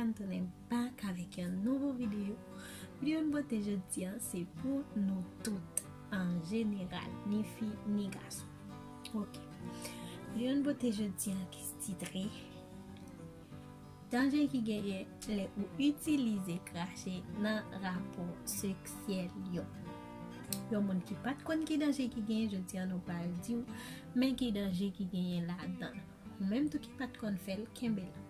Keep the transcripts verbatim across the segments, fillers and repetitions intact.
Ann tounen back avèk yon nouvo videyo. Videyo n pote jodi a se pou nou tout an jeneral, ni fi ni gason. Ok. Videyo n pote jodi a ki titre danje ki genyen lè ou itilize krache nan rapò seksyèl yo. Yon moun ki pa t konn ki danje ki genyen, jodi a nou pral di w men ki danje ki genyen ladan l. Ou menm tou ki pa t konn fè l, kenbe la.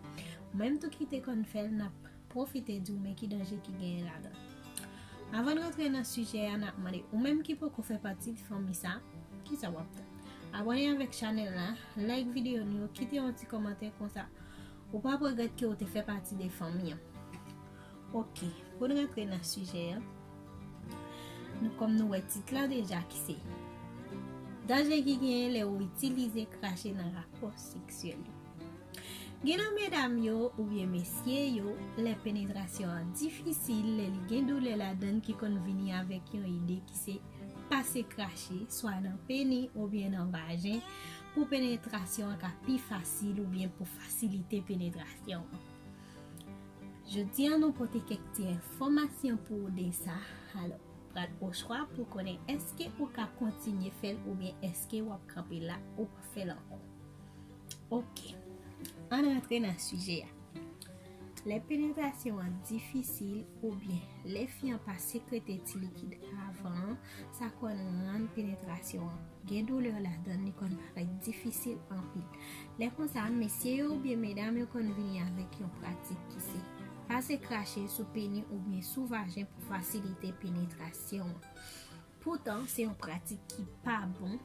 Ou menm tou ki te konn fè l, n ap pwofite di w men ki danje ki genyen ladan l. Avan n rantre nan sijè a, n ap mande ou menm ki poko fè pati de fanmi sa, kisa w ap tann? Abòne avèk chanèl la, like videyo nou yo, kite yon ti kòmantè, konsa ou p ap regrèt ke w te fè pati de fanmi an. Ok, pou n rantre nan sijè a, nou, kòm nou wè tit la deja ki se danje ki genyen lè ou itilize krache nan rapò seksyèl yo. Gen nan medam yo oubyen mesye yo, lè penetrasyon an difisil, lè li gen doulè ladan l ki konn vini avèk yon ide ki se pase krache, swa nan peni oubyen nan vajen, pou penetrasyon an ka pi fasil oubyen pou fasilite penetrasyon an. Jodi a nou pote kèk ti enfòmasyon pou w de sa. Alò, pral o chwa pou konnen èske ou ka kontinye fè l oubyen èske w ap kanpe la, ou p ap fè l ankò. Ok, ann rantre nan sijè a. Lè penetrasyon an difisil oubyen lè fi an pa sekrete ti likid avan an, sa konn rann penetrasyon an gen doulè ladan l, li konn parèt difisil anpil. Lè konsa, mesye yo oubyen medam yo konn vini avèk yon pratik ki se pase krache sou peni oubyen sou vajen pou fasilite penetrasyon an. Poutan, se yon pratik ki pa bon.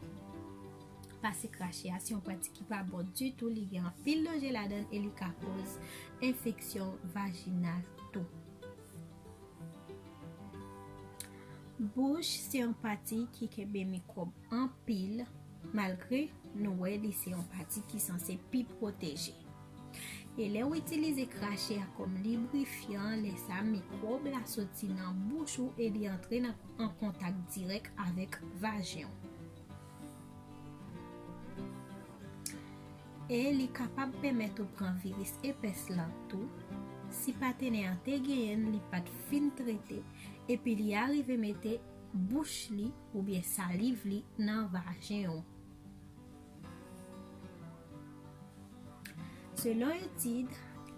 Pase krache a, se yon pratik ki pa bon ditou. Li gen anpil danje ladan l e li ka koz enfeksyon vajinal tou. Bouch se yon pati ki kenbe mikwòb anpil, malgre nou wè li se yon pati ki sanse pi pwoteje. E lè w itilize krache a kòm librifyan, lè sa mikwòb la soti nan bouch ou e li antre nan, an kontak dirèk avèk vajen w. E li kapab pèmèt ou pran viris èpès la tou, si patenè an te genyen l, li pa t fin trete, epi li arive mete bouch li oubyen saliv li nan vajen w. Selon etid,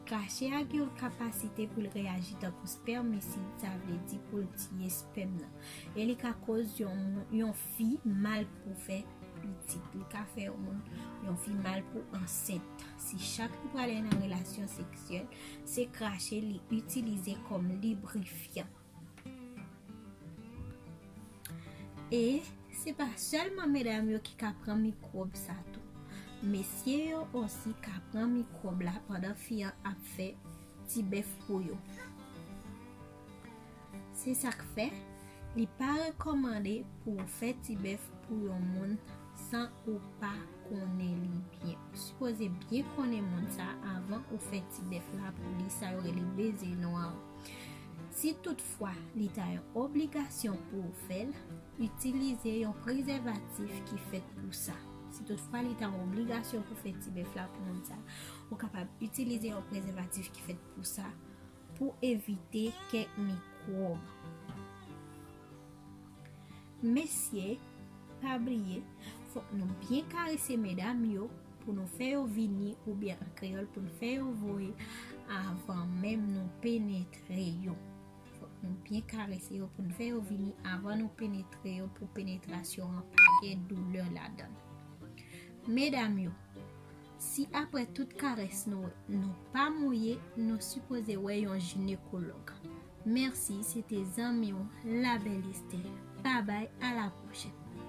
krache a gen yon kapasite pou l reyaji tankou spèmisid, sa vle di pou l tiye spèm nan. E li ka koz yon, yon fi mal pou fè pitit. Li ka fè yon moun, yon fi mal pou ansent. Si chak li prale nan relasyon seksyèl, se krache li itilize kòm librifyan. E se pa sèlman medam yo ki ka pran mikwòb sa tou. Mesye yo osi ka pran mikwòb la pandan fi an ap fè tibèf pou yo. Se sa k fè, li pa rekòmande pou w fè tibèf pou yon moun san ou pa konnen li byen. Ou sipoze byen konnen moun sa a avan ou fè tibèf la pou li, sa yo rele beze nwa. Si toutfwa li ta yon obligasyon pou w fè l, itilize yon prezèvatif ki fèt pou sa. Si toutfwa li ta yon obligasyon pou fè tibèf la pou moun sa, ou kapab itilize yon prezèvatif ki fèt pou sa, pou evite kèk mikwòb. Mesye, pa bliye, fòk nou byen karese medam yo pou nou fè yo vini, oubyen an kreyòl, pou nou fè yo voye avan menm nou penetre yo. Fòk nou byen karese yo pou nou fè yo vini avan nou penetre yo, pou penetrasyon an pa gen doulè ladan l. Medam yo, si apre tout karès nou, nou pa mouye, nou sipoze wè yon jinekològ. Mèsi, se te zanmi w, La Belle Esther. Babay, a la pwochèn.